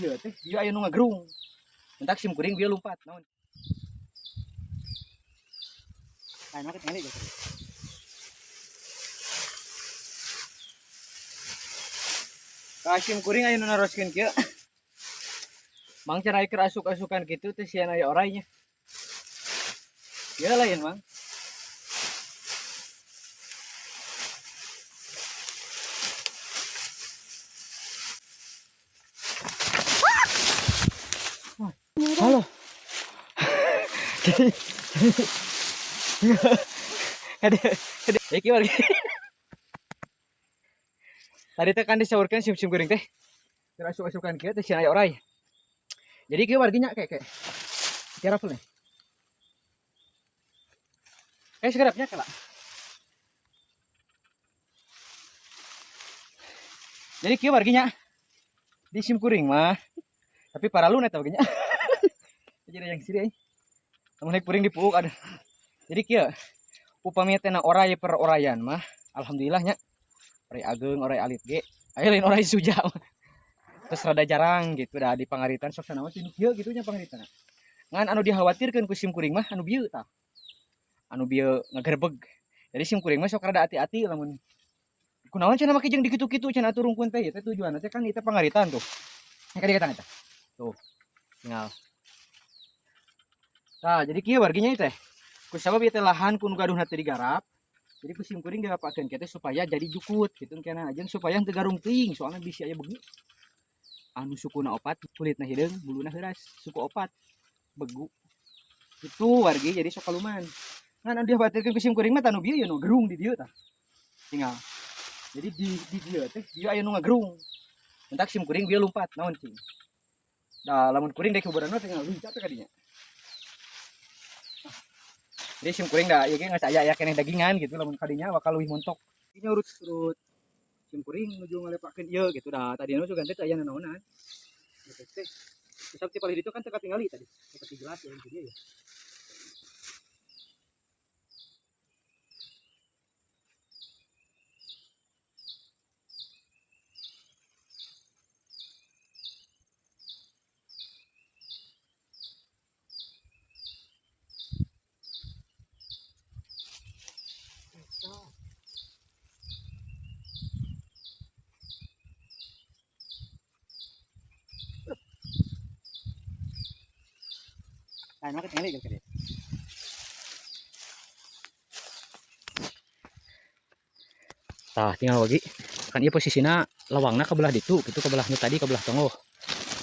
dieu teh bieu aya nu ngagerung. Entak sim kuring bieu lompat naon. Lain mah ketinggali gitu. Ka sim kuring aya nu naroskeun kieu. Mang cenah keur asuk-asukan kitu teh sieun aya oraynya. Ieu lain, Mang. Halo. Jadi ada ada iki wargi. Tadi teh kan disaurkeun sim-sim kuring teh. Keur asup-asukan kieu teh sieun aya oray. Jadi kieu warginya kayak kayak. Kira nih. Kayak segerapnya kala. Jadi kieu warginya di sim kuring mah. Tapi para lu eta warginya. Jadi yang sini euy. Lamun naik kuring dipuuk ada. Jadi kieu upami teh na oray per orayan mah alhamdulillahnya oray ageung, oray alit ge. Aya lain oray suja mah. Terus rada jarang gitu dah di pangaritan sok sanaos nu kieu kitu nya pangaritan. Ngan anu dikhawatirkeun ku sim kuring mah anu bieu tah. Anu bieu ngagerbeg. Jadi sim kuring mah sok rada hati-hati lamun kunaon cenah make jeung dikitu-kitu cenah atuh rungkun teh ieu teh tujuanna teh kan ieu teh pangaritan tuh. Nya ka dieu eta. Tuh. Tinggal. Tah, jadi kieu warginya ieu teh. Ku sabab ieu teh lahan ku nu gaduhna teu digarap. Jadi ku sim kuring dilapakeun kieu teh supaya jadi jukut kitu keneh jeung supaya teu garung teuing soalna bisi aya begu. Anu sukuna opat, kulitna hideung, buluna heuras, suku opat. Begu. Itu wargi jadi sok kaluman. Ngan anu dikhawatirkeun ku sim kuring mah tah nu bieu ya nu gerung di dieu tah. Tinggal. Jadi di dieu teh bieu aya nu ngagerung. Entak sim kuring bieu lompat naon cing. Da lamun kuring dek hiburan mah tinggal luncat ka dinya. Jadi sim kuring da ieu ge geus aya aya keneh dagingan gitu lamun kadinya bakal leuwih montok. Ieu urut-urut sim kuring nuju ngalepakeun ieu gitu da tadina juga teh aya nanaonan. Gitu teh. Terus ti palih ditu kan teu katingali tadi. Seperti jelas ya di dieu ya. Lain mah ketinggali gitu. Tah tinggal lagi. Kan ieu posisina lawangna ke belah ditu, gitu ke belah nu tadi ke belah tonggoh.